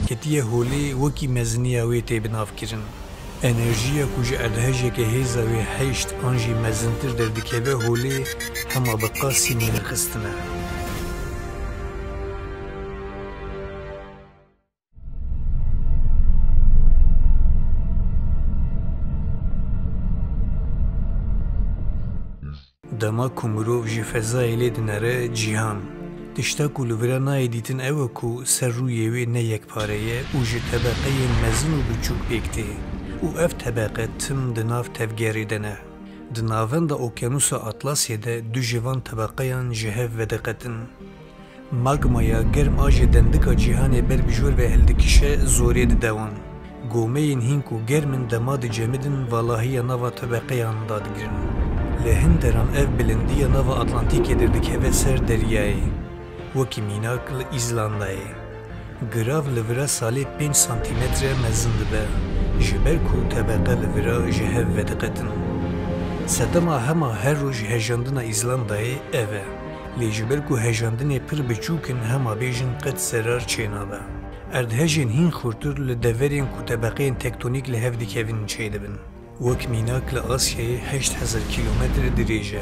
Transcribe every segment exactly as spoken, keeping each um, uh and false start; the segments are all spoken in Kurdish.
Ketiye holê, wekî meziniya wê tê binavkirin. Enerjiya ku ji erdhejeke hêza wê heşt an jî mezintir derdikeve holê, hema bi qasî nirxistin e. Dema ku mirov ji fezayê lê dinere cîhan, tişta ku li vira nayê dîtin ew e ku ser rûyê wê ne yekpare ye û ji tebeqeyên mezin û biçûk pêk tê û ev tebeqe tim di nav tevgerê de ne. Di navenda Okyanûsa Atlasê de du ji van tebeqeyan ji hev vediqetin. Magmaya germ a ji dendika cîhanê ber bi jor ve hildikişe, zorê dide wan. Gomeyên hîn ku germ in, dema dicemidin, valahiya nava tebeqeyan dadigirin. Li hin deran ev bilindiya nava Atlantîkê derdikeve ser deryayê. Wekî mînak li Îzlandayê. Girav li vira salê pênc santîmetre mezin dibe, ji ber ku tebeqe li vira ji hev vediqetin. Sedema hema her roj hejandina Îzlandayê ev e. Lê ji ber ku hejandinê pir biçûk in, hema bêjin qet zerar çênabe. Erdhejên hîn xurtir li deverên ku tebeqeyên tektonîk li hev dikevin çêdibin. Wek mînak li Asyayê heşt hezar kîlometre dirêj e.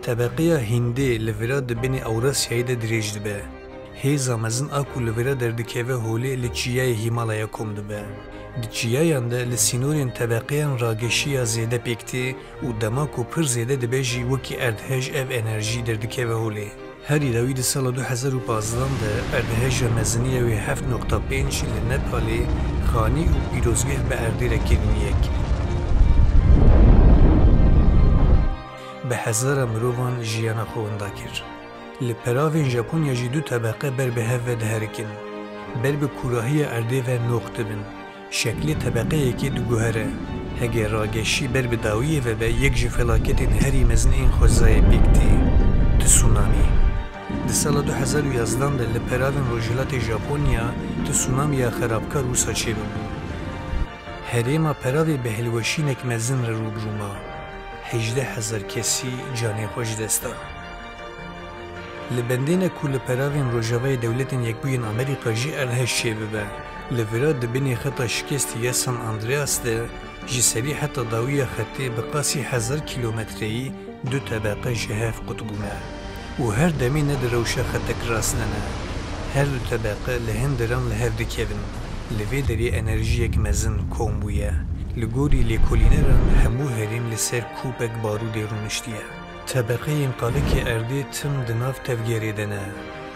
Tebeqeya Hîndê li vira di binê Ewrasyayê de dirêj dibe. Hêza mezin a ku li vira derdikeve holê li çiyayê Hîmalaya kom dibe. Di çiyayan de li sînorên tebeqeyan rageşiya zêde pêk tê û dema ku pir zêde dibe jî, wekî erdhej ev enerjî derdikeve holê. Herî dawî di sala du hezar û pazdan de erdheja meziniya wê heft noqta pênc li Nepalê xanî û pîrozgeh bi erdê re kirin yek. Bi hezara mirovan jiyana xwe winda kir. Li peravên Japonya jî du tebeqe ber bi hev ve diherikin. Ber bi kûrahiya erdê ve noq dibin. Şeklê tebeqeyekê diguhere. Hege rageşî ber bi dawiyê ve be, yek ji felaketên herî mezin ên xwezayê pêk tê. Tsunami. Di sala du hezar û yazdan de li peravên rojhilatê Japonya tsunamiya xerabkar wisa çêbû. Herêma peravê bi hilweşînek mezin re rû bi rû ma. Hejdeh hezar kesî canê xwe ji dest da. Li bendê ne ku li peravên Rojavayê Dewletên Yekbûyên Amerîka jî erdhej çêbibe. Li vira di binê xeta şikestî ya San Andreas de ji serî heta dawiya xetê bi qasî hezar kîlometreyî du tebeqe ji hev qut bûne û her demê ne di rewşa xetek rast de ne. Her du tebeqe li hin deran li hev dikevin. Li vê derê enerjiyek mezin kom bûye. Li gorî lêkolîneran hemû herêm li ser kûpek barûdê rûniştiye. Tebeqeyên qalikê erdê tim di nav tevgerê de ne.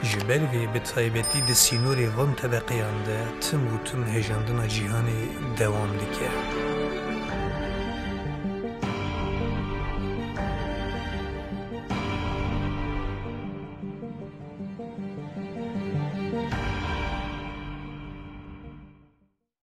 Ji ber vê bi taybetî di sînorê van tebeqeyan de tim û tim hejandina cîhanê dewam dike.